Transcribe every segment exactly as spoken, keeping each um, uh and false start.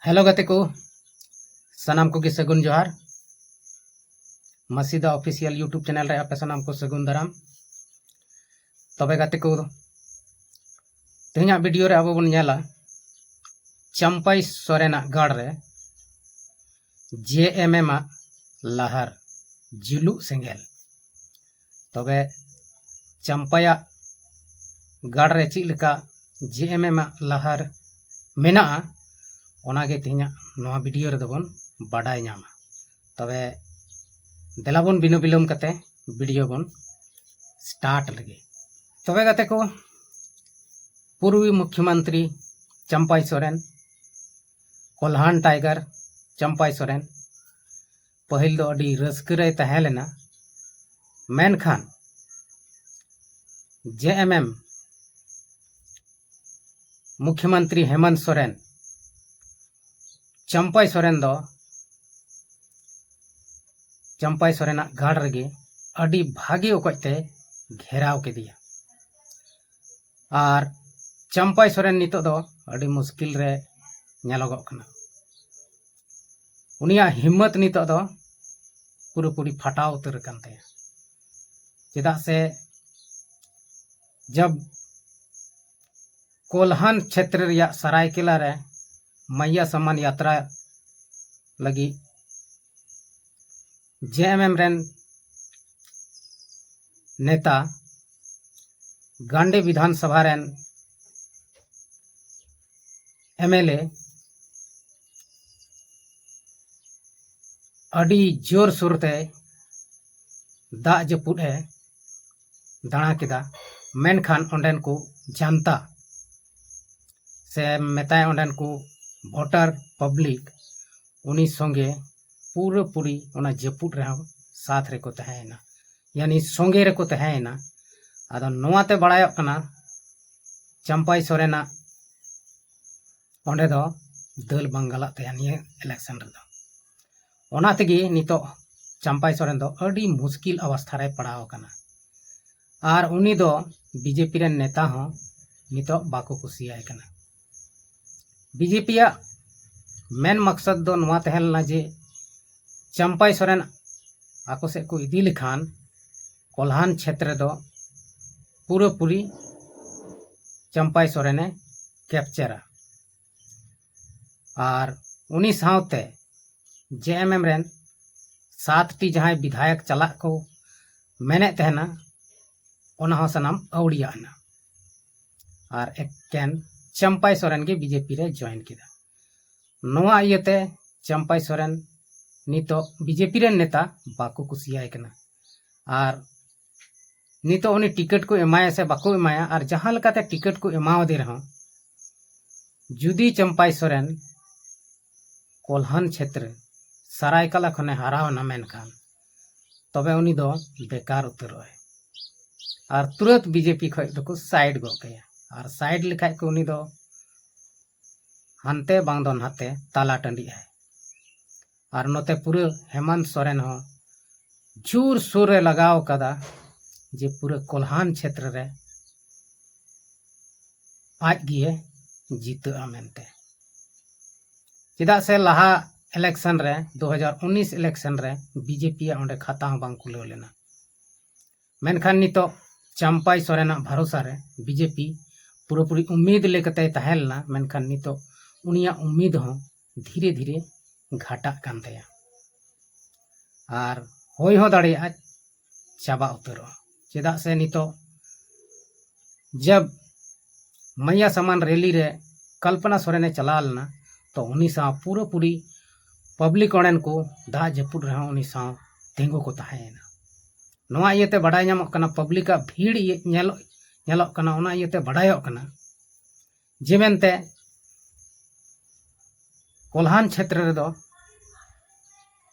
Hello ᱜᱟᱛᱮ ᱠᱚ, ᱥᱟᱱᱟᱢ ᱠᱚᱜᱮ ᱥᱟᱹᱜᱩᱱ ᱡᱚᱦᱟᱨ᱾ ᱢᱟᱥᱤᱫᱟ ᱚᱯᱷᱤᱥᱤᱭᱟᱞ YouTube ᱪᱮᱱᱮᱞ ᱨᱮ ᱟᱯᱮ ᱥᱟᱱᱟᱢ ᱠᱚ ᱥᱟᱹᱜᱩᱱ ᱫᱟᱨᱟᱢ᱾ ᱛᱚᱵᱮ ᱜᱟᱛᱮ ᱠᱚ, ᱛᱮᱦᱮᱧᱟᱜ ᱵᱷᱤᱰᱤᱭᱳ ᱨᱮ ᱟᱵᱚ ᱵᱚᱱ ᱧᱮᱞᱟ ᱪᱟᱢᱯᱟᱭ ᱥᱚᱨᱮᱱᱟᱜ ᱜᱟᱲ ᱨᱮ ᱡᱮ ᱮᱢ ᱮᱢ ᱟᱜ ᱞᱟᱦᱟᱨ ᱡᱩᱞᱩᱜ ᱥᱮᱸᱜᱮᱞ᱾ ᱛᱚᱵᱮ ᱪᱟᱢᱯᱟᱭᱟᱜ ᱜᱟᱲ ᱨᱮ ᱪᱮᱫ ᱞᱮᱠᱟ ᱡᱮ ᱮᱢ ᱮᱢ ᱟᱜ ᱞᱟᱦᱟᱨ ᱢᱮᱱᱟᱜᱼᱟ, ᱚᱱᱟᱜᱮ ᱛᱮᱦᱮᱧᱟᱜ ᱱᱚᱣᱟ ᱵᱷᱤᱰᱤᱭᱳ ᱨᱮᱫᱚ ᱵᱚᱱ ᱵᱟᱰᱟᱭ ᱧᱟᱢᱟ᱾ ᱛᱚᱵᱮ ᱫᱮᱞᱟ ᱵᱚᱱ ᱵᱤᱱᱟᱹ ᱵᱤᱞᱚᱢ ᱠᱟᱛᱮ ᱵᱷᱤᱰᱤᱭᱳ ᱵᱚᱱ ᱥᱴᱟᱨᱴ ᱞᱮᱜᱮ᱾ ᱛᱚᱵᱮ ᱜᱟᱛᱮ ᱠᱚ, ᱯᱩᱨᱵᱤ ᱢᱩᱠᱷᱭᱚᱢᱚᱱᱛᱨᱤ ᱪᱟᱢᱯᱟᱭ ᱥᱚᱨᱮᱱ, ᱠᱚᱞᱦᱟᱱ ᱴᱟᱭᱜᱟᱨ ᱪᱟᱢᱯᱟᱭ ᱥᱚᱨᱮᱱ, ᱯᱟᱹᱦᱤᱞ ᱫᱚ ᱟᱹᱰᱤ ᱨᱟᱹᱥᱠᱟᱹ ᱨᱮᱭ ᱛᱟᱦᱮᱸ ᱞᱮᱱᱟ, ᱢᱮᱱᱠᱷᱟᱱ ᱡᱮ ᱮᱢ ᱮᱢ ᱢᱩᱠᱷᱭᱚᱢᱚᱱᱛᱨᱤ ᱦᱮᱢᱚᱱᱛ ᱥᱚᱨᱮᱱ ᱪᱟᱢᱯᱟᱭ ᱥᱚᱨᱮᱱ ᱫᱚ ᱪᱟᱢᱯᱟᱭ ᱥᱚᱨᱮᱱᱟᱜ ᱜᱟᱲ ᱨᱮᱜᱮ ᱟᱹᱰᱤ ᱵᱷᱟᱹᱜᱤ ᱚᱠᱚᱡ ᱛᱮ ᱜᱷᱮᱨᱟᱣ ᱠᱮᱫᱮᱭᱟ᱾ ᱟᱨ ᱪᱟᱢᱯᱟᱭ ᱥᱚᱨᱮᱱ ᱱᱤᱛᱚᱜ ᱫᱚ ᱟᱹᱰᱤ ᱢᱩᱥᱠᱤᱞ ᱨᱮ ᱧᱮᱞᱚᱜᱚᱜ ᱠᱟᱱᱟ᱾ ᱩᱱᱤᱭᱟᱜ ᱦᱤᱢᱢᱚᱛ ᱱᱤᱛᱚᱜ ᱫᱚ ᱯᱩᱨᱟᱹᱯᱩᱨᱤ ᱯᱷᱟᱴᱟᱣ ᱩᱛᱟᱹᱨ ᱟᱠᱟᱱ ᱛᱟᱭᱟ᱾ ᱪᱮᱫᱟᱜ ᱥᱮ ᱡᱟᱵ ᱠᱳᱞᱦᱟᱱ ᱪᱷᱮᱛᱨᱚ ᱨᱮᱭᱟᱜ ᱥᱟᱨᱟᱭᱠᱮᱞᱟ ᱨᱮ ᱢᱟᱭᱟ ᱥᱟᱢᱟᱱ ᱭᱟᱛᱨᱟ ᱞᱟᱹᱜᱤᱫ ᱡᱮ ᱮᱢ ᱮᱢ ᱨᱮᱱ ᱱᱮᱛᱟ ᱜᱟᱱᱰᱤ ᱵᱤᱫᱷᱟᱱ ᱥᱚᱵᱷᱟ ᱨᱮᱱ ᱮᱢ ᱮᱞ ᱮ ᱟᱹᱰᱤ ᱡᱳᱨ ᱥᱩᱨ ᱛᱮ ᱫᱟᱜ ᱡᱟᱹᱯᱩᱫ ᱮ ᱫᱟᱬᱟ ᱠᱮᱫᱟ, ᱢᱮᱱᱠᱷᱟᱱ ᱚᱸᱰᱮᱱ ᱠᱚ ᱡᱟᱱᱛᱟ ᱥᱮ ᱢᱮᱛᱟᱭ ᱚᱸᱰᱮᱱ ᱠᱚ ᱵᱷᱳᱴᱟᱨ ᱯᱟᱵᱽᱞᱤᱠ ᱩᱱᱤ ᱥᱚᱸᱜᱮ ᱯᱩᱨᱟᱹᱯᱩᱨᱤ ᱚᱱᱟ ᱡᱟᱹᱯᱩᱫ ᱨᱮᱦᱚᱸ ᱥᱟᱛ ᱨᱮᱠᱚ ᱛᱟᱦᱮᱸᱭᱮᱱᱟ, ᱭᱟᱱᱤ ᱥᱚᱸᱜᱮ ᱨᱮᱠᱚ ᱛᱟᱦᱮᱸᱭᱮᱱᱟ᱾ ᱟᱫᱚ ᱱᱚᱣᱟᱛᱮ ᱵᱟᱲᱟᱭᱚᱜ ᱠᱟᱱᱟ ᱪᱟᱢᱯᱟᱭ ᱥᱚᱨᱮᱱᱟᱜ ᱚᱸᱰᱮ ᱫᱚ ᱫᱟᱹᱞ ᱵᱟᱝ ᱜᱟᱞᱟᱜ ᱛᱟᱭᱟ ᱱᱤᱭᱟᱹ ᱤᱞᱮᱠᱥᱚᱱ ᱨᱮᱫᱚ᱾ ᱚᱱᱟ ᱛᱮᱜᱮ ᱱᱤᱛᱚᱜ ᱪᱟᱢᱯᱟᱭ ᱥᱚᱨᱮᱱ ᱫᱚ ᱟᱹᱰᱤ ᱢᱩᱥᱠᱤᱞ ᱚᱵᱚᱥᱛᱷᱟ ᱨᱮ ᱯᱟᱲᱟᱣ ᱟᱠᱟᱱᱟ᱾ ᱟᱨ ᱩᱱᱤ ᱫᱚ ᱵᱤᱡᱮᱯᱤ ᱨᱮᱱ ᱱᱮᱛᱟ ᱦᱚᱸ ᱱᱤᱛᱚᱜ ᱵᱟᱠᱚ ᱠᱩᱥᱤᱭᱟᱭ ᱠᱟᱱᱟ᱾ ᱵᱤᱡᱮᱯᱤᱭᱟᱜ ᱢᱮᱱ ᱢᱟᱠᱥᱟᱫ ᱫᱚ ᱱᱚᱣᱟ ᱛᱟᱦᱮᱸ ᱞᱮᱱᱟ ᱡᱮ ᱪᱟᱢᱯᱟᱭ ᱥᱚᱨᱮᱱ ᱟᱠᱚ ᱥᱮᱫ ᱠᱚ ᱤᱫᱤ ᱞᱮᱠᱷᱟᱱ ᱠᱚᱞᱦᱟᱱ ᱪᱷᱮᱛᱨᱚ ᱫᱚ ᱯᱩᱨᱟᱹᱯᱩᱨᱤ ᱪᱟᱢᱯᱟᱭ ᱥᱚᱨᱮᱱᱮ ᱠᱮᱯᱪᱟᱨᱟ᱾ ᱟᱨ ᱩᱱᱤ ᱥᱟᱶᱛᱮ ᱡᱮ ᱮᱢ ᱮᱢ ᱨᱮᱱ ᱥᱟᱛ ᱴᱤ ᱡᱟᱦᱟᱸᱭ ᱵᱤᱫᱷᱟᱭᱚᱠ ᱪᱟᱞᱟᱜ ᱠᱚ ᱢᱮᱱᱮᱫ ᱛᱟᱦᱮᱱᱟ, ᱚᱱᱟ ᱦᱚᱸ ᱥᱟᱱᱟᱢ ᱟᱹᱣᱲᱤᱭᱟᱜ ᱮᱱᱟ᱾ ᱟᱨ ᱮᱠᱮᱱ ᱪᱟᱢᱯᱟᱭ ᱥᱚᱨᱮᱱ ᱜᱮ ᱵᱤᱡᱮᱯᱤ ᱨᱮ ᱡᱚᱭᱮᱱ ᱠᱮᱫᱟ᱾ ᱱᱚᱣᱟ ᱤᱭᱟᱹᱛᱮ ᱪᱟᱢᱯᱟᱭ ᱥᱚᱨᱮᱱ ᱱᱤᱛᱚᱜ ᱵᱤᱡᱮᱯᱤ ᱨᱮᱱ ᱱᱮᱛᱟ ᱵᱟᱠᱚ ᱠᱩᱥᱤᱭᱟᱭ ᱠᱟᱱᱟ᱾ ᱟᱨ ᱱᱤᱛᱚᱜ ᱩᱱᱤ ᱴᱤᱠᱤᱴ ᱠᱚ ᱮᱢᱟᱭᱟ ᱥᱮ ᱵᱟᱠᱚ ᱮᱢᱟᱭᱟ, ᱟᱨ ᱡᱟᱦᱟᱸ ᱞᱮᱠᱟᱛᱮ ᱴᱤᱠᱤᱴ ᱠᱚ ᱮᱢᱟᱣᱟᱫᱮ ᱨᱮᱦᱚᱸ, ᱡᱩᱫᱤ ᱪᱟᱢᱯᱟᱭ ᱥᱚᱨᱮᱱ ᱠᱚᱞᱦᱟᱱ ᱪᱷᱮᱛᱨᱚ ᱥᱟᱨᱟᱭᱠᱟᱞᱟ ᱠᱷᱚᱱᱮ ᱦᱟᱨᱟᱣ ᱮᱱᱟ ᱢᱮᱱᱠᱷᱟᱱ, ᱛᱚᱵᱮ ᱩᱱᱤ ᱫᱚ ᱵᱮᱠᱟᱨ ᱩᱛᱟᱹᱨᱚᱜᱼᱟᱭ᱾ ᱟᱨ ᱛᱩᱨᱟᱹᱛ ᱵᱤᱡᱮᱯᱤ ᱠᱷᱚᱱ ᱫᱚᱠᱚ ᱥᱟᱭᱤᱰ ᱜᱚᱫ ᱠᱟᱭᱟ᱾ ᱟᱨ ᱥᱟᱭᱤᱰ ᱞᱮᱠᱷᱟᱡ ᱠᱚ ᱩᱱᱤ ᱫᱚ ᱦᱟᱱᱛᱮ ᱵᱟᱝ ᱫᱚ ᱱᱟᱛᱮ ᱛᱟᱞᱟ ᱴᱟᱺᱰᱤᱜᱼᱟᱭ᱾ ᱟᱨ ᱱᱚᱛᱮ ᱯᱩᱨᱟᱹ ᱦᱮᱢᱟᱱᱛ ᱥᱚᱨᱮᱱ ᱦᱚᱸ ᱡᱳᱨ ᱥᱳᱨ ᱮ ᱞᱟᱜᱟᱣ ᱠᱟᱫᱟ ᱡᱮ ᱯᱩᱨᱟᱹ ᱠᱚᱞᱦᱟᱱ ᱪᱷᱮᱛᱨᱚ ᱨᱮ ᱟᱡ ᱜᱮ ᱡᱤᱛᱟᱹᱜᱼᱟ ᱢᱮᱱᱛᱮ᱾ ᱪᱮᱫᱟᱜ ᱥᱮ ᱞᱟᱦᱟ ᱤᱞᱮᱠᱥᱚᱱ ᱨᱮ, ᱫᱩ ᱦᱟᱡᱟᱨ ᱩᱱᱤᱥ ᱤᱞᱮᱠᱥᱚᱱ ᱨᱮ ᱵᱤᱡᱮᱯᱤ ᱭᱟᱜ ᱚᱸᱰᱮ ᱠᱷᱟᱛᱟ ᱦᱚᱸ ᱵᱟᱝ ᱠᱷᱩᱞᱟᱹᱣ ᱞᱮᱱᱟ᱾ ᱢᱮᱱᱠᱷᱟᱱ ᱱᱤᱛᱚᱜ ᱪᱟᱢᱯᱟᱭ ᱥᱚᱨᱮᱱᱟᱜ ᱵᱷᱟᱨᱚᱥᱟ ᱨᱮ ᱵᱤᱡᱮᱯᱤ ᱯᱩᱨᱟᱹᱯᱩᱨᱤ ᱩᱢᱤᱫ ᱞᱮᱠᱟᱛᱮᱭ ᱛᱟᱦᱮᱸ ᱞᱮᱱᱟ, ᱢᱮᱱᱠᱷᱟᱱ ᱱᱤᱛᱚᱜ ᱩᱱᱤᱭᱟᱜ ᱩᱢᱤᱫ ᱦᱚᱸ ᱫᱷᱤᱨᱮ ᱫᱷᱤᱨᱮ ᱜᱷᱟᱴᱟᱜ ᱠᱟᱱ ᱛᱟᱭᱟ᱾ ᱟᱨ ᱦᱩᱭ ᱦᱚᱸ ᱫᱟᱲᱮᱭᱟᱜᱼᱟ ᱪᱟᱵᱟ ᱩᱛᱟᱹᱨᱚᱜᱼᱟ᱾ ᱪᱮᱫᱟᱜ ᱥᱮ ᱱᱤᱛᱚᱜ ᱡᱟᱵ ᱢᱟᱭᱟ ᱥᱟᱢᱟᱱ ᱨᱮᱞᱤ ᱨᱮ ᱠᱚᱞᱯᱚᱱᱟ ᱥᱚᱨᱮᱱᱮ ᱪᱟᱞᱟᱣ ᱞᱮᱱᱟ, ᱛᱚ ᱩᱱᱤ ᱥᱟᱶ ᱯᱩᱨᱟᱹᱯᱩᱨᱤ ᱯᱟᱵᱽᱞᱤᱠ ᱚᱸᱰᱮᱱ ᱠᱚ ᱫᱟᱜ ᱡᱟᱹᱯᱩᱫ ᱨᱮᱦᱚᱸ ᱩᱱᱤ ᱥᱟᱶ ᱛᱤᱸᱜᱩ ᱠᱚ ᱛᱟᱦᱮᱸᱭᱮᱱᱟ᱾ ᱱᱚᱣᱟ ᱤᱭᱟᱹᱛᱮ ᱵᱟᱰᱟᱭ ᱧᱟᱢᱚᱜ ᱠᱟᱱᱟ, ᱯᱟᱵᱽᱞᱤᱠᱟᱜ ᱵᱷᱤᱲ ᱤᱭᱟᱹ ᱧᱮᱞᱚᱜ, ᱧᱮᱞᱚᱜ ᱠᱟᱱᱟ, ᱚᱱᱟ ᱤᱭᱟᱹᱛᱮ ᱵᱟᱰᱟᱭᱚᱜ ᱠᱟᱱᱟ ᱡᱮ ᱢᱮᱱᱛᱮ ᱠᱚᱞᱦᱟᱱ ᱪᱷᱮᱛᱨᱚ ᱨᱮᱫᱚ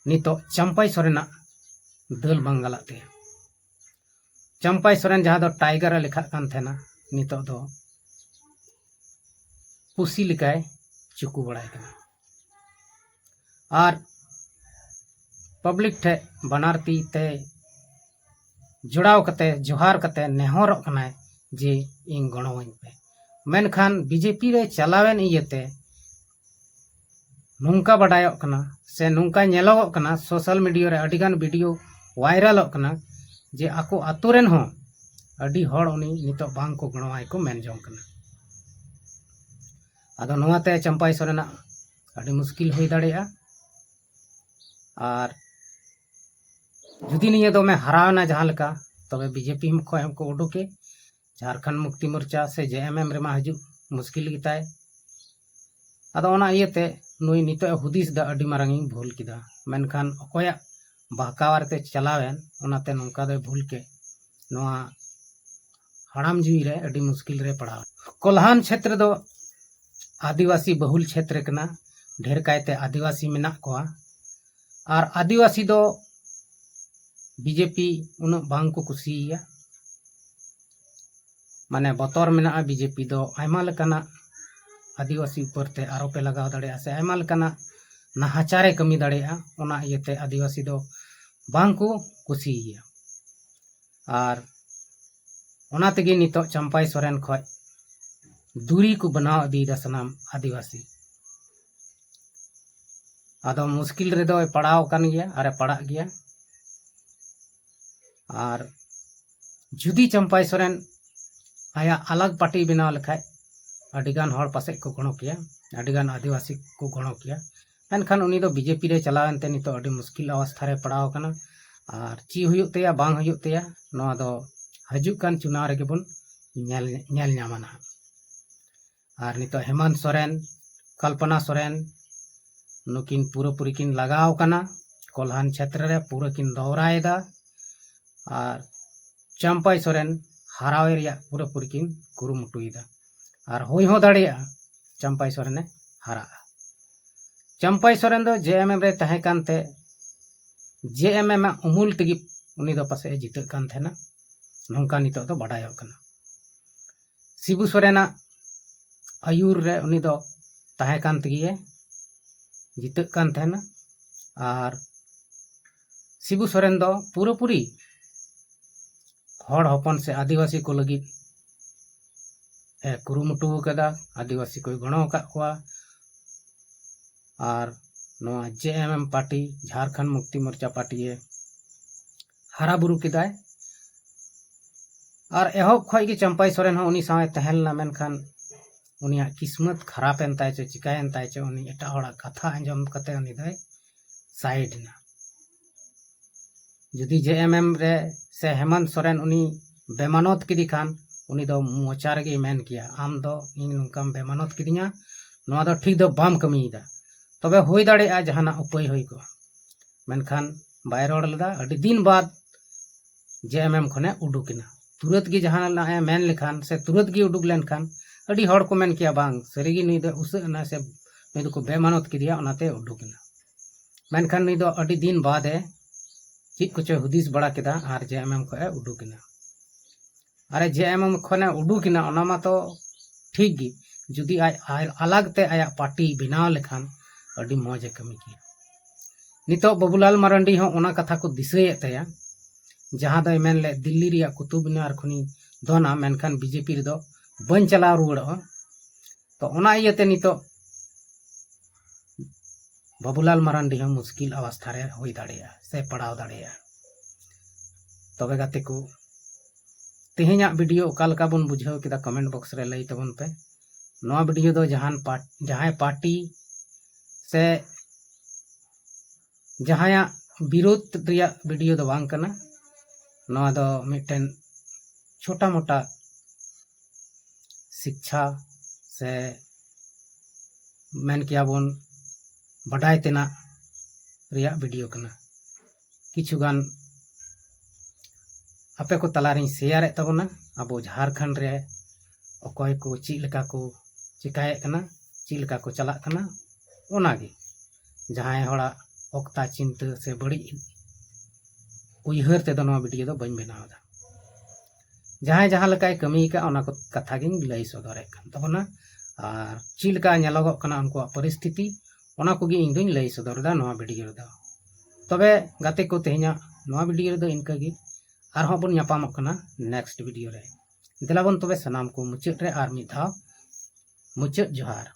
ᱱᱤᱛᱚᱜ ᱪᱟᱢᱯᱟᱭ ᱥᱚᱨᱮᱱᱟᱜ ᱫᱟᱹᱞ ᱵᱟᱝ ᱜᱟᱞᱟᱜ ᱛᱟᱭᱟ᱾ ᱪᱟᱢᱯᱟᱭ ᱥᱚᱨᱮᱱ ᱡᱟᱦᱟᱸ ᱫᱚ ᱴᱟᱭᱜᱟᱨ ᱮ ᱞᱮᱠᱷᱟᱜ ᱠᱟᱱ ᱛᱟᱦᱮᱱᱟ, ᱱᱤᱛᱚᱜ ᱫᱚ ᱯᱩᱥᱤ ᱞᱮᱠᱟᱭ ᱪᱩᱠᱩ ᱵᱟᱲᱟᱭ ᱠᱟᱱᱟ᱾ ᱟᱨ ᱯᱟᱵᱽᱞᱤᱠ ᱴᱷᱮᱱ ᱵᱟᱱᱟᱨ ᱛᱤ ᱛᱮ ᱡᱚᱲᱟᱣ ᱠᱟᱛᱮ, ᱡᱚᱦᱟᱨ ᱠᱟᱛᱮ ᱱᱮᱦᱚᱨᱚᱜ ᱠᱟᱱᱟᱭ ᱡᱮ ᱤᱧ ᱜᱚᱲᱚᱣᱟᱹᱧ ᱯᱮ᱾ ᱢᱮᱱᱠᱷᱟᱱ ᱵᱤᱡᱮᱯᱤ ᱨᱮ ᱪᱟᱞᱟᱣᱮᱱ ᱤᱭᱟᱹᱛᱮ ᱱᱚᱝᱠᱟ ᱵᱟᱰᱟᱭᱚᱜ ᱠᱟᱱᱟ ᱥᱮ ᱱᱚᱝᱠᱟ ᱧᱮᱞᱚᱜᱚᱜ ᱠᱟᱱᱟ, ᱥᱳᱥᱟᱞ ᱢᱤᱰᱤᱭᱟ ᱨᱮ ᱟᱹᱰᱤᱜᱟᱱ ᱵᱷᱤᱰᱤᱭᱳ ᱵᱷᱟᱭᱨᱟᱞᱚᱜ ᱠᱟᱱᱟ ᱡᱮ ᱟᱠᱚ ᱟᱛᱳ ᱨᱮᱱ ᱦᱚᱸ ᱟᱹᱰᱤ ᱦᱚᱲ ᱩᱱᱤ ᱱᱤᱛᱚᱜ ᱵᱟᱝ ᱠᱚ ᱜᱚᱲᱚᱣᱟᱭ ᱠᱚ ᱢᱮᱱ ᱡᱚᱝ ᱠᱟᱱᱟ᱾ ᱟᱫᱚ ᱱᱚᱣᱟᱛᱮ ᱪᱟᱢᱯᱟᱭ ᱥᱚᱨᱮᱱᱟᱜ ᱟᱹᱰᱤ ᱢᱩᱥᱠᱤᱞ ᱦᱩᱭ ᱫᱟᱲᱮᱭᱟᱜᱼᱟ᱾ ᱟᱨ ᱡᱩᱫᱤ ᱱᱤᱭᱟᱹ ᱫᱚᱢᱮ ᱦᱟᱨᱟᱣᱮᱱᱟ ᱡᱟᱦᱟᱸ ᱞᱮᱠᱟ, ᱛᱚᱵᱮ ᱵᱤᱡᱮᱯᱤ ᱠᱷᱚᱱ ᱦᱚᱸᱠᱚ ᱩᱰᱩᱠᱮ, ᱡᱷᱟᱲᱠᱷᱚᱸᱰ ᱢᱩᱠᱛᱤ ᱢᱳᱨᱪᱟ ᱥᱮ ᱡᱮ ᱮᱢ ᱮᱢ ᱨᱮᱢᱟ ᱦᱤᱡᱩᱜ ᱢᱩᱥᱠᱤᱞ ᱜᱮᱛᱟᱭ᱾ ᱟᱫᱚ ᱚᱱᱟ ᱤᱭᱟᱹᱛᱮ ᱱᱩᱭ ᱱᱤᱛᱚᱜ ᱮ ᱦᱩᱫᱤᱥ ᱮᱫᱟ, "ᱟᱹᱰᱤ ᱢᱟᱨᱟᱝ ᱤᱧ ᱵᱷᱩᱞ ᱠᱮᱫᱟ", ᱢᱮᱱᱠᱷᱟᱱ ᱚᱠᱚᱭᱟᱜ ᱵᱟᱦᱠᱟᱣᱟᱨ ᱛᱮ ᱪᱟᱞᱟᱣᱮᱱ, ᱚᱱᱟᱛᱮ ᱱᱚᱝᱠᱟ ᱫᱚᱭ ᱵᱷᱩᱞ ᱠᱮᱫ, ᱱᱚᱣᱟ ᱦᱟᱲᱟᱢ ᱡᱤᱣᱤ ᱨᱮ ᱟᱹᱰᱤ ᱢᱩᱥᱠᱤᱞ ᱨᱮ ᱯᱟᱲᱟᱣ᱾ ᱠᱚᱞᱦᱟᱱ ᱪᱷᱮᱛᱨᱚ ᱫᱚ ᱟᱹᱫᱤᱵᱟᱹᱥᱤ ᱵᱟᱹᱦᱩᱞ ᱪᱷᱮᱛᱨᱚ ᱠᱟᱱᱟ, ᱰᱷᱮᱨ ᱠᱟᱭᱛᱮ ᱟᱹᱫᱤᱵᱟᱹᱥᱤ ᱢᱮᱱᱟᱜ ᱠᱚᱣᱟ᱾ ᱟᱨ ᱟᱹᱫᱤᱵᱟᱹᱥᱤ ᱫᱚ ᱵᱤᱡᱮᱯᱤ ᱩᱱᱟᱹᱜ ᱵᱟᱝ ᱠᱚ ᱠᱩᱥᱤᱭᱟᱭᱟ᱾ ᱢᱟᱱᱮ ᱵᱚᱛᱚᱨ ᱢᱮᱱᱟᱜᱼᱟ, ᱵᱤᱡᱮᱯᱤ ᱫᱚ ᱟᱭᱢᱟ ᱞᱮᱠᱟᱱᱟᱜ ᱟᱹᱫᱤᱵᱟᱹᱥᱤ ᱩᱯᱚᱨ ᱛᱮ ᱟᱨᱚᱯᱮ ᱞᱟᱜᱟᱣ ᱫᱟᱲᱮᱭᱟᱜᱼᱟ ᱥᱮ ᱟᱭᱢᱟ ᱞᱮᱠᱟᱱᱟᱜ ᱱᱟᱦᱟᱪᱟᱨᱮ ᱠᱟᱹᱢᱤ ᱫᱟᱲᱮᱭᱟᱜᱼᱟ᱾ ᱚᱱᱟ ᱤᱭᱟᱹᱛᱮ ᱟᱹᱫᱤᱵᱟᱹᱥᱤ ᱫᱚ ᱵᱟᱝ ᱠᱚ ᱠᱩᱥᱤᱭᱟᱭᱟ᱾ ᱟᱨ ᱚᱱᱟ ᱛᱮᱜᱮ ᱱᱤᱛᱚᱜ ᱪᱟᱢᱯᱟᱭ ᱥᱚᱨᱮᱱ ᱠᱷᱚᱡ ᱫᱩᱨᱤ ᱠᱚ ᱵᱮᱱᱟᱣ ᱤᱫᱤᱭᱮᱫᱟ ᱥᱟᱱᱟᱢ ᱟᱹᱫᱤᱵᱟᱹᱥᱤ᱾ ᱟᱫᱚ ᱢᱩᱥᱠᱤᱞ ᱨᱮᱫᱚᱭ ᱯᱟᱲᱟᱣ ᱟᱠᱟᱱ ᱜᱮᱭᱟ ᱟᱨᱮ ᱯᱟᱲᱟᱜ ᱜᱮᱭᱟ᱾ ᱟᱨ ᱡᱩᱫᱤ ᱪᱟᱢᱯᱟᱭ ᱥᱚᱨᱮᱱ ᱟᱭᱟᱜ ᱟᱞᱟᱜᱽ ᱯᱟᱨᱴᱤ ᱵᱮᱱᱟᱣ ᱞᱮᱠᱷᱟᱡ, ᱟᱹᱰᱤᱜᱟᱱ ᱦᱚᱲ ᱯᱟᱥᱮᱡ ᱠᱚ ᱜᱚᱲᱚ ᱠᱮᱭᱟ, ᱟᱹᱰᱤᱜᱟᱱ ᱟᱹᱫᱤᱵᱟᱹᱥᱤ ᱠᱚ ᱜᱚᱲᱚ ᱠᱮᱭᱟ᱾ ᱢᱮᱱᱠᱷᱟᱱ ᱩᱱᱤ ᱫᱚ ᱵᱤᱡᱮᱯᱤ ᱨᱮ ᱪᱟᱞᱟᱣ ᱮᱱᱛᱮ ᱱᱤᱛᱚᱜ ᱟᱹᱰᱤ ᱢᱩᱥᱠᱤᱞ ᱚᱵᱚᱥᱛᱷᱟ ᱨᱮ ᱯᱟᱲᱟᱣ ᱟᱠᱟᱱᱟ᱾ ᱟᱨ ᱪᱮᱫ ᱦᱩᱭᱩᱜ ᱛᱟᱭᱟ ᱵᱟᱝ ᱦᱩᱭᱩᱜ ᱛᱟᱭᱟ, ᱱᱚᱣᱟ ᱫᱚ ᱦᱤᱡᱩᱜ ᱠᱟᱱ ᱪᱩᱱᱟᱣ ᱨᱮᱜᱮ ᱵᱚᱱ ᱧᱮᱞ, ᱧᱮᱞ ᱧᱟᱢᱟ ᱱᱟᱦᱟᱜ᱾ ᱟᱨ ᱱᱤᱛᱚᱜ ᱦᱮᱢᱟᱱᱛ ᱥᱚᱨᱮᱱ, ᱠᱚᱞᱯᱚᱱᱟ ᱥᱚᱨᱮᱱ, ᱱᱩᱠᱤᱱ ᱯᱩᱨᱟᱹᱯᱩᱨᱤ ᱠᱤᱱ ᱞᱟᱜᱟᱣ ᱠᱟᱱᱟ᱾ ᱠᱚᱞᱦᱟᱱ ᱪᱷᱮᱛᱨᱚ ᱨᱮ ᱯᱩᱨᱟᱹ ᱠᱤᱱ ᱫᱚᱦᱨᱟᱭᱮᱫᱟ᱾ ᱟᱨ ᱪᱟᱢᱯᱟᱭ ᱥᱚᱨᱮᱱ ᱦᱟᱨᱟᱣᱮ ᱨᱮᱭᱟᱜ ᱯᱩᱨᱟᱹᱯᱩᱨᱤ ᱠᱤᱱ ᱠᱩᱨᱩᱢᱩᱴᱩᱭᱮᱫᱟ᱾ ᱟᱨ ᱦᱩᱭ ᱦᱚᱸ ᱫᱟᱲᱮᱭᱟᱜᱼᱟ ᱪᱟᱢᱯᱟᱭ ᱥᱚᱨᱮᱱᱮ ᱦᱟᱨᱟᱜᱼᱟ᱾ ᱪᱟᱢᱯᱟᱭ ᱥᱚᱨᱮᱱ ᱫᱚ ᱡᱮ ᱮᱢ ᱮᱢ ᱨᱮ ᱛᱟᱦᱮᱸ ᱠᱟᱱᱛᱮ ᱡᱮ ᱮᱢ ᱮᱢ ᱟᱜ ᱩᱢᱩᱞ ᱛᱮᱜᱮ ᱩᱱᱤ ᱫᱚ ᱯᱟᱥᱮᱡ ᱮ ᱡᱤᱛᱟᱹᱜ ᱠᱟᱱ ᱛᱟᱦᱮᱱᱟ, ᱱᱚᱝᱠᱟ ᱱᱤᱛᱚᱜ ᱫᱚ ᱵᱟᱰᱟᱭᱚᱜ ᱠᱟᱱᱟ᱾ ᱥᱤᱵᱩ ᱥᱚᱨᱮᱱᱟᱜ ᱟᱹᱭᱩᱨ ᱨᱮ ᱩᱱᱤ ᱫᱚ ᱛᱟᱦᱮᱸ ᱠᱟᱱ ᱛᱮᱜᱮ ᱡᱤᱛᱟᱹᱜ ᱠᱟᱱ ᱛᱟᱦᱮᱱᱟ᱾ ᱟᱨ ᱥᱤᱵᱩ ᱥᱚᱨᱮᱱ ᱫᱚ ᱯᱩᱨᱟᱹᱯᱩᱨᱤ ᱦᱚᱲ ᱦᱚᱯᱚᱱ ᱥᱮ ᱟᱹᱫᱤᱵᱟᱹᱥᱤ ᱠᱚ ᱞᱟᱹᱜᱤᱫ ᱮ ᱠᱩᱨᱩᱢᱩᱴᱩ ᱟᱠᱟᱫᱟ, ᱟᱹᱫᱤᱵᱟᱹᱥᱤ ᱠᱚᱭ ᱜᱚᱲᱚ ᱟᱠᱟᱫ ᱠᱚᱣᱟ᱾ ᱟᱨ ᱱᱚᱣᱟ ᱡᱮ ᱮᱢ ᱮᱢ ᱯᱟᱨᱴᱤ, ᱡᱷᱟᱲᱠᱷᱚᱸᱰ ᱢᱩᱠᱛᱤ ᱢᱳᱨᱪᱟ ᱯᱟᱨᱴᱤ ᱮ ᱦᱟᱨᱟ ᱵᱩᱨᱩ ᱠᱮᱫᱟᱭ᱾ ᱟᱨ ᱮᱦᱚᱵ ᱠᱷᱚᱱ ᱜᱮ ᱪᱟᱢᱯᱟᱭ ᱥᱚᱨᱮᱱ ᱦᱚᱸ ᱩᱱᱤ ᱥᱟᱶ ᱮ ᱛᱟᱦᱮᱸ ᱞᱮᱱᱟ, ᱢᱮᱱᱠᱷᱟᱱ ᱩᱱᱤᱭᱟᱜ ᱠᱤᱥᱢᱚᱛ ᱠᱷᱟᱨᱟᱯ ᱮᱱ ᱛᱟᱭ ᱪᱚ ᱪᱤᱠᱟᱹᱭᱮᱱ ᱛᱟᱭ ᱪᱚ, ᱩᱱᱤ ᱮᱴᱟᱜ ᱦᱚᱲᱟᱜ ᱠᱟᱛᱷᱟ ᱟᱸᱡᱚᱢ ᱠᱟᱛᱮ ᱩᱱᱤ ᱫᱚᱭ ᱥᱟᱭᱤᱰ ᱮᱱᱟ᱾ ᱡᱩᱫᱤ ᱡᱮ ᱮᱢ ᱮᱢ ᱨᱮ ᱥᱮ ᱦᱮᱢᱚᱱᱛ ᱥᱚᱨᱮᱱ ᱩᱱᱤ ᱵᱮᱢᱟᱱᱚᱛ ᱠᱮᱫᱮ ᱠᱷᱟᱱ, ᱩᱱᱤ ᱫᱚ ᱢᱚᱪᱟ ᱨᱮᱜᱮᱭ ᱢᱮᱱ ᱠᱮᱭᱟ, "ᱟᱢ ᱫᱚ ᱤᱧ ᱱᱚᱝᱠᱟᱢ ᱵᱮᱢᱟᱱᱚᱛ ᱠᱤᱫᱤᱧᱟ, ᱱᱚᱣᱟ ᱫᱚ ᱴᱷᱤᱠ ᱫᱚ ᱵᱟᱢ ᱠᱟᱹᱢᱤᱭᱮᱫᱟ, ᱛᱚᱵᱮ ᱦᱩᱭ ᱫᱟᱲᱮᱭᱟᱜᱼᱟ ᱡᱟᱦᱟᱱᱟᱜ ᱩᱯᱟᱹᱭ ᱦᱩᱭ ᱠᱚᱜᱼᱟ", ᱢᱮᱱᱠᱷᱟᱱ ᱵᱟᱭ ᱨᱚᱲ ᱞᱮᱫᱟ᱾ ᱟᱹᱰᱤ ᱫᱤᱱ ᱵᱟᱫ ᱡᱮ ᱮᱢ ᱮᱢ ᱠᱷᱚᱱᱮ ᱩᱰᱩᱠ ᱮᱱᱟ᱾ ᱛᱩᱨᱟᱹᱛ ᱜᱮ ᱡᱟᱦᱟᱱᱟᱜ ᱮ ᱢᱮᱱ ᱞᱮᱠᱷᱟᱱ ᱥᱮ ᱛᱩᱨᱟᱹᱛ ᱜᱮ ᱩᱰᱩᱠ ᱞᱮᱱᱠᱷᱟᱱ, ᱟᱹᱰᱤ ᱦᱚᱲ ᱠᱚ ᱢᱮᱱ ᱠᱮᱭᱟ, "ᱵᱟᱝ, ᱥᱟᱹᱨᱤᱜᱮ ᱱᱩᱭ ᱫᱚ ᱩᱥᱟᱹᱜ ᱮᱱᱟ ᱥᱮ ᱱᱩᱭ ᱫᱚᱠᱚ ᱵᱮᱢᱟᱱᱚᱛ ᱠᱮᱫᱮᱭᱟ, ᱚᱱᱟᱛᱮ ᱩᱰᱩᱠ ᱮᱱᱟ᱾" ᱢᱮᱱᱠᱷᱟᱱ ᱱᱩᱭ ᱫᱚ ᱟᱹᱰᱤ ᱫᱤᱱ ᱵᱟᱫᱮ ᱪᱮᱫ ᱠᱚᱪᱚᱭ ᱦᱩᱫᱤᱥ ᱵᱟᱲᱟ ᱠᱮᱫᱟ ᱟᱨ ᱡᱮ ᱮᱢ ᱮᱢ ᱠᱷᱚᱱᱮ ᱩᱰᱩᱠ ᱮᱱᱟ᱾ ᱟᱨᱮ ᱡᱮ ᱮᱢ ᱮᱢ ᱠᱷᱚᱱᱮ ᱩᱰᱩᱠ ᱮᱱᱟ, ᱚᱱᱟ ᱢᱟᱛᱚ ᱴᱷᱤᱠ ᱜᱮ, ᱡᱩᱫᱤ ᱟᱡ, ᱟᱡ ᱟᱞᱟᱜᱽ ᱛᱮ ᱟᱭᱟᱜ ᱯᱟᱨᱴᱤ ᱵᱮᱱᱟᱣ ᱞᱮᱠᱷᱟᱱ ᱟᱹᱰᱤ ᱢᱚᱡᱽ ᱮ ᱠᱟᱹᱢᱤ ᱠᱮᱭᱟ᱾ ᱱᱤᱛᱚᱜ ᱵᱟᱵᱩᱞᱟᱞ ᱢᱟᱨᱟᱱᱰᱤ ᱦᱚᱸ ᱚᱱᱟ ᱠᱟᱛᱷᱟ ᱠᱚ ᱫᱤᱥᱟᱹᱭᱮᱫ ᱛᱟᱭᱟ, ᱡᱟᱦᱟᱸ ᱫᱚᱭ ᱢᱮᱱ ᱞᱮᱫ, "ᱫᱤᱞᱞᱤ ᱨᱮᱭᱟᱜ ᱠᱩᱛᱩᱵ ᱢᱤᱱᱟᱨ ᱠᱷᱚᱱᱤᱧ ᱫᱚᱱᱟ, ᱢᱮᱱᱠᱷᱟᱱ ᱵᱤᱡᱮᱯᱤ ᱨᱮᱫᱚ ᱵᱟᱹᱧ ᱪᱟᱞᱟᱣ ᱨᱩᱣᱟᱹᱲᱚᱜᱼᱟ᱾" ᱛᱚ ᱚᱱᱟ ᱤᱭᱟᱹᱛᱮ ᱱᱤᱛᱚᱜ ᱵᱟᱵᱩᱞᱟᱞ ᱢᱟᱨᱟᱱᱰᱤ ᱦᱚᱸ ᱢᱩᱥᱠᱤᱞ ᱚᱵᱚᱥᱛᱷᱟ ᱨᱮ ᱦᱩᱭ ᱫᱟᱲᱮᱭᱟᱜᱼᱟ ᱥᱮ ᱯᱟᱲᱟᱣ ᱫᱟᱲᱮᱭᱟᱜᱼᱟ᱾ ᱛᱚᱵᱮ ᱜᱟᱛᱮ ᱠᱚ, ᱛᱮᱦᱮᱧᱟᱜ ᱵᱷᱤᱰᱤᱭᱳ ᱚᱠᱟ ᱞᱮᱠᱟ ᱵᱚᱱ ᱵᱩᱡᱷᱟᱹᱣ ᱠᱮᱫᱟ, ᱠᱚᱢᱮᱱᱴ ᱵᱚᱠᱥ ᱨᱮ ᱞᱟᱹᱭ ᱛᱟᱵᱚᱱ ᱯᱮ᱾ ᱱᱚᱣᱟ ᱵᱷᱤᱰᱤᱭᱳ ᱫᱚ ᱡᱟᱦᱟᱱ ᱯᱟᱨᱴ-, ᱡᱟᱦᱟᱸᱭ ᱯᱟᱨᱴᱤ ᱥᱮ ᱡᱟᱦᱟᱸᱭᱟᱜ ᱵᱤᱨᱳᱫᱷ ᱨᱮᱭᱟᱜ ᱵᱷᱤᱰᱤᱭᱳ ᱫᱚ ᱵᱟᱝ ᱠᱟᱱᱟ᱾ ᱱᱚᱣᱟ ᱫᱚ ᱢᱤᱫᱴᱮᱱ ᱪᱷᱳᱴᱟ ᱢᱳᱴᱟ ᱥᱤᱠᱪᱷᱟ ᱥᱮ ᱢᱮᱱ ᱠᱮᱭᱟ ᱵᱚᱱ ᱵᱟᱰᱟᱭ ᱛᱮᱱᱟᱜ ᱨᱮᱭᱟᱜ ᱵᱷᱤᱰᱤᱭᱳ ᱠᱟᱱᱟ᱾ ᱠᱤᱪᱷᱩ ᱜᱟᱱ ᱟᱯᱮ ᱠᱚ ᱛᱟᱞᱟᱨᱤᱧ ᱥᱮᱭᱟᱨᱮᱫ ᱛᱟᱵᱚᱱᱟ, ᱟᱵᱚ ᱡᱷᱟᱲᱠᱷᱚᱸᱰ ᱨᱮ ᱚᱠᱚᱭ ᱠᱚ ᱪᱮᱫ ᱞᱮᱠᱟ ᱠᱚ ᱪᱮᱠᱟᱭᱮᱫ ᱠᱟᱱᱟ, ᱪᱮᱫ ᱞᱮᱠᱟ ᱠᱚ ᱪᱟᱞᱟᱜ ᱠᱟᱱᱟ, ᱚᱱᱟᱜᱮ᱾ ᱡᱟᱦᱟᱸᱭ ᱦᱚᱲᱟᱜ ᱚᱠᱛᱟ ᱪᱤᱱᱛᱟᱹ ᱥᱮ ᱵᱟᱹᱲᱤᱡ ᱩᱭᱦᱟᱹᱨ ᱛᱮᱫᱚ ᱱᱚᱣᱟ ᱵᱷᱤᱰᱤᱭᱳ ᱫᱚ ᱵᱟᱹᱧ ᱵᱮᱱᱟᱣ ᱮᱫᱟ᱾ ᱡᱟᱦᱟᱸᱭ ᱡᱟᱦᱟᱸ ᱞᱮᱠᱟᱭ ᱠᱟᱹᱢᱤ ᱟᱠᱟᱫ, ᱚᱱᱟ ᱠᱚ ᱠᱟᱛᱷᱟ ᱜᱤᱧ ᱞᱟᱹᱭ ᱥᱚᱫᱚᱨᱮᱫ ᱠᱟᱱ ᱛᱟᱵᱚᱱᱟ᱾ ᱟᱨ ᱪᱮᱫ ᱞᱮᱠᱟ ᱧᱮᱞᱚᱜᱚᱜ ᱠᱟᱱᱟ ᱩᱱᱠᱩᱣᱟᱜ ᱯᱚᱨᱤᱥᱛᱷᱤᱛᱤ, ᱚᱱᱟ ᱠᱚᱜᱮ ᱤᱧ ᱫᱚᱧ ᱞᱟᱹᱭ ᱥᱚᱫᱚᱨ ᱮᱫᱟ ᱱᱚᱣᱟ ᱵᱷᱤᱰᱤᱭᱳ ᱨᱮᱫᱚ᱾ ᱛᱚᱵᱮ ᱜᱟᱛᱮ ᱠᱚ, ᱛᱮᱦᱮᱧᱟᱜ ᱱᱚᱣᱟ ᱵᱷᱤᱰᱤᱭᱳ ᱨᱮᱫᱚ ᱤᱱᱠᱟᱹ ᱜᱮ᱾ ᱟᱨᱦᱚᱸ ᱵᱚᱱ ᱧᱟᱯᱟᱢᱚᱜ ᱠᱟᱱᱟ ᱱᱮᱠᱥᱴ ᱵᱷᱤᱰᱤᱭᱳ ᱨᱮ᱾ ᱫᱮᱞᱟ ᱵᱚᱱ ᱛᱚᱵᱮ ᱥᱟᱱᱟᱢ ᱠᱚ ᱢᱩᱪᱟᱹᱫ ᱨᱮ ᱟᱨ ᱢᱤᱫ ᱫᱷᱟᱣ ᱢᱩᱪᱟᱹᱫ ᱡᱚᱦᱟᱨ᱾